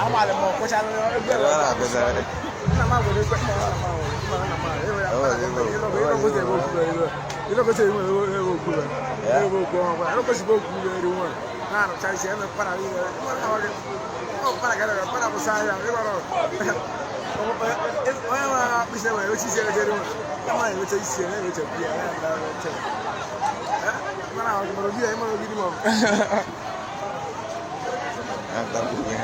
Amalị m ọkpụchalụ egwu. Ebe ọ na-akụzara. Nna m agwere ekwe, nna m agwere, nna m agwere. Ịlọgote ebe okwu ebe okwu ọnwa ịlọgote okwu eri nwa na-arụcha isi eme para niile ọ para gara para bụ saa ya ịgbara onye nwere akpịsị nwere oche isi ewechere nwa ya mara eweche isi ya na-ewechapụ ya ya na-eweche mara ahụ mara obi ya ịmara ogidi ma ọ bụ Na-atapụ ya.